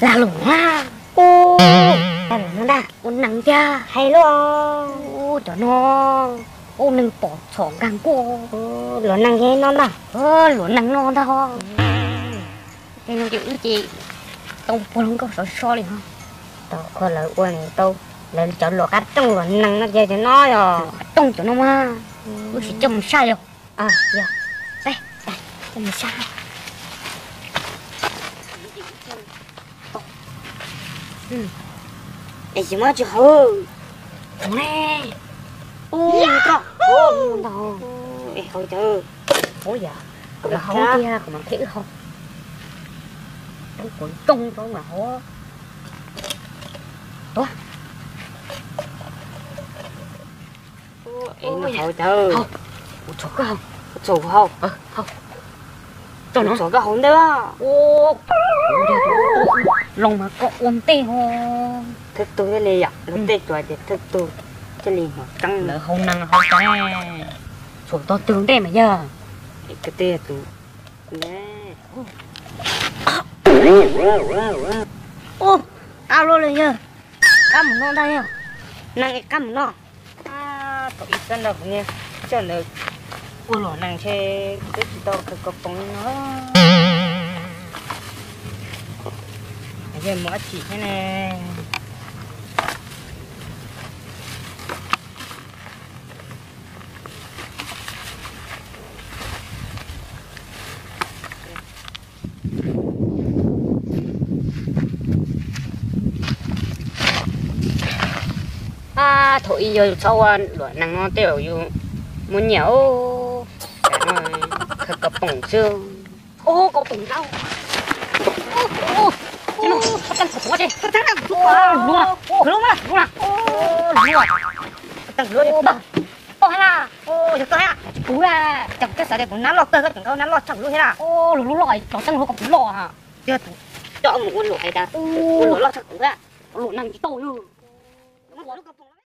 Lag luam na. Ua, lag luam no ntag. Ua neeg tiag. Hais luaj. Ua cov no, ua neeg pom txhom nkag nkuaj. Luam neeg yog no ntag. Luam neeg no ntag. Tej no ces wb ces tau puag hluas nkauj sov so li ho. Tau kho lawv ua tau, lawv cov luam qab rooj luam neeg no ces cov no yog. Luam qab rooj cov no mas, wb sim coj mus saj yog. Yog, peb coj mus saj. Es tsis muab tsis hauv. Ua ne. Ua ntau. Es hauv cov. Ua yam, kom lawv hauv tiag kom mam qhib wb hauv. Roob kuv rooj rau mam hauv. Tuav. Es no hauv cov. Kuv txhom koj hauv. Txhom kuv hauv. Txhom koj hauv ntej. Los mas koj ua ntej ho. Thawj tug thiaj li yom, luag tej tsuas tias thawj tug thiaj li hnov tseeb. Lawv hauv neeg hauv cov, txhom tog twg ntej mas yog. Koj tej tus. Ua, qab luaj li yog. Qab mus no ntag yog. Neeg es qab mus no. Thaum ib sab nrog kuv niag coj ntawd ua luam neeg ntshe twb tsis tau kawg ko poom li no. Yog mus dab tsi thiab ne? Ab, thaum ub yog yus txhob ua luam neeg no tej zaum yus muaj nyiaj os. Tam no khaws kaus poom xwb. Ub, kaus poom ntau. Luag, luag, luag, luag. Tau hab na. Yog koj hab. Tsis puv na. Cas kuv twb xav tias kuv nab loj kawg koj tseem nqa nab loj tshaj kuv lub thiab na. Luag lub loj, cov tseeb luag koj puv loj ha. Yog tus coj mus ua luam hais tias ua luam loj tshaj kuv thiab. Luam neeg tsis tau li.